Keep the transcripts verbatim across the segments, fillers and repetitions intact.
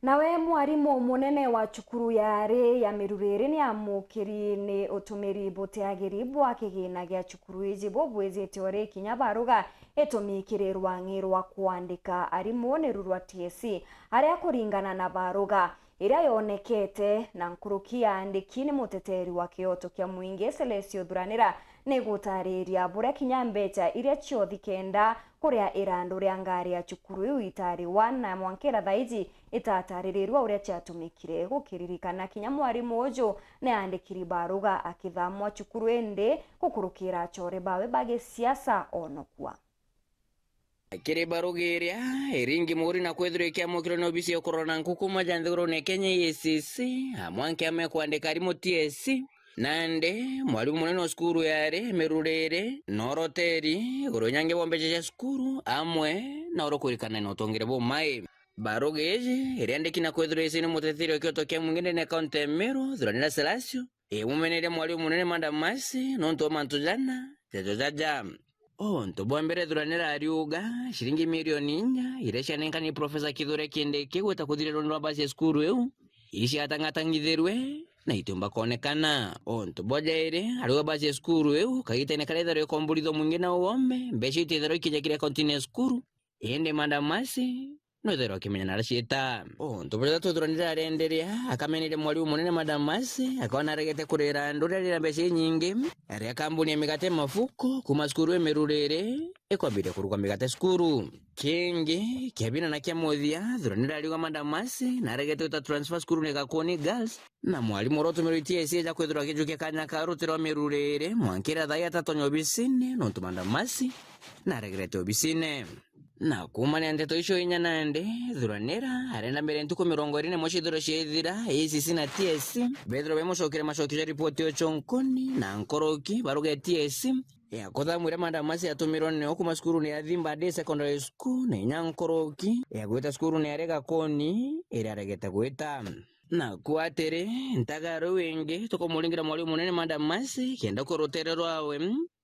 Nawe mwarimu munene wa cukuru ya ari ya Miruriri ni amukiri ni utumiri butiagiri bwa kigina gia cukuru iji bubwijite uri kinya baruga itumi kiri rwang'i rwa kwandika arimu ni rurwa T S C, aria kuringana na baruga iria yonekete na nkuruki ya andiki ni muteteri wa kioto kia mwingi Celestio Thuranira ni gutariria buria kinya mbecha iria ciothi kenda kuria irandu ria ngari ya cukuru iu itariwa na mwankira thaiji itataririrwa uria ciatumikire. Gukiririkana kinya mwarimu uju ni andikiri baruga akithamwa cukuru indi gukurukira achore bawe ba gisiasa onokua. Kiri baruga iria iringi muri na kwithirwa ikiamukirwa ni obisi ya kurora na nkuku maja nthigurune Kenya E A C C, amwe nkiama ya kwandika arimu T S C, nandi mwarimu munene wa cukuru ya ari Miruriri noroteri iguru nyange bwa mbecha cia cukuru amwe na urukwirikana na utongere bumai. Baruga iji iria ndiki na kwithirwa isi ni muteteri wa kioto kia mwingi ndene kaunti ya Meru, Thuranira Selasio, imumeneria mwarimu munene Madam Mercy nontu wa mantu jana jajo jaja. Untu bwa mbere, Thuranira ariuga ciringi milioni inya iria cianenkani Profesa Kithure Kindiki gwita kuthiria rundi rwa basi ya cukuru iu, iciatang'atang'ithirwe na itiumba kwonekana. Untu bwa jairi, ariuga basi ya cukuru iu kagitene karia itharwa ikomborithwa mwingi na uome, mbecha itithirwa ikijakire akaunti-ini ya cukuru, indi Madam Mercy nwithirwa akimenya na araciita. Untu bwa jathatu, Thuranira arenderea akameneria mwarimu munene Madam Mercy, akona aregete kurira andu riria rira mbecha inyingi, aria kambuni ya migate mafuko kuma cukuru ya Miruriri ikwambiria kuruga migate cukuru. Kingi, kia bina na kia muthia, Thuranira ariuga Madam Mercy naregete gwita transfer cukuru ni Gakoni Girls, na mwarimu uria utumirwe T S C eja kwithirwa akijukia kanya ka ruti rwa Miruriri mwankira thaa itatonya obisine, nontu Madam Mercy naregerete obisine. Na kuumania nteto icio inya nandi, Thuranira arenda mbere ntuku mirongo iri na imwe ciithirwe ciaithira, A C C na T S C bethirwe bemucokere macokio ja ripoti ya uchonkoni na nkoroki baruge T S C ya kuthamwira Madam Mercy atumirwe nio kuma cukurune ya Thimba Day Secondary School na inya nkoroki ya gwita cukurune ya Regakoni iria aregete gwita. Na ku atiri, ntagaro wingi tukumuringira mwarimu munene Madam Mercy kenda kurutere rwawe,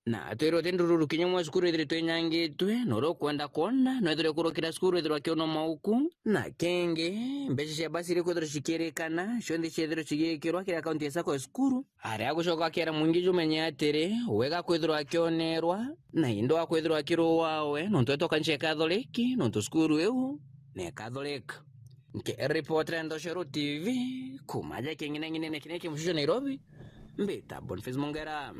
na atwirwe ti ndururu kinya mwa cukuru ithiritwe inyangitwe, na uria ukwenda kwona no ethirwe kurukira cukuru ethirwa akiona mauku. Na kingi, mbeca cia basi iri kwithirwa cikirikana cionthe ciethirwe cigikirwa kiri akaunti ya sacco ya cukuru. Aria agucoka akiera mwingi jumenye atiri, wega kwithirwa akionerwa, na indi wa kwithirwa akiruwawe, nontu etwa kanisa ya Catholic, nontu cukuru iu ni ya Catholic. Nkiripotera Ndoshero T V kuma ja king'inang'inene kiria ki mucicio Nairobi, mbita Boniface Mongera.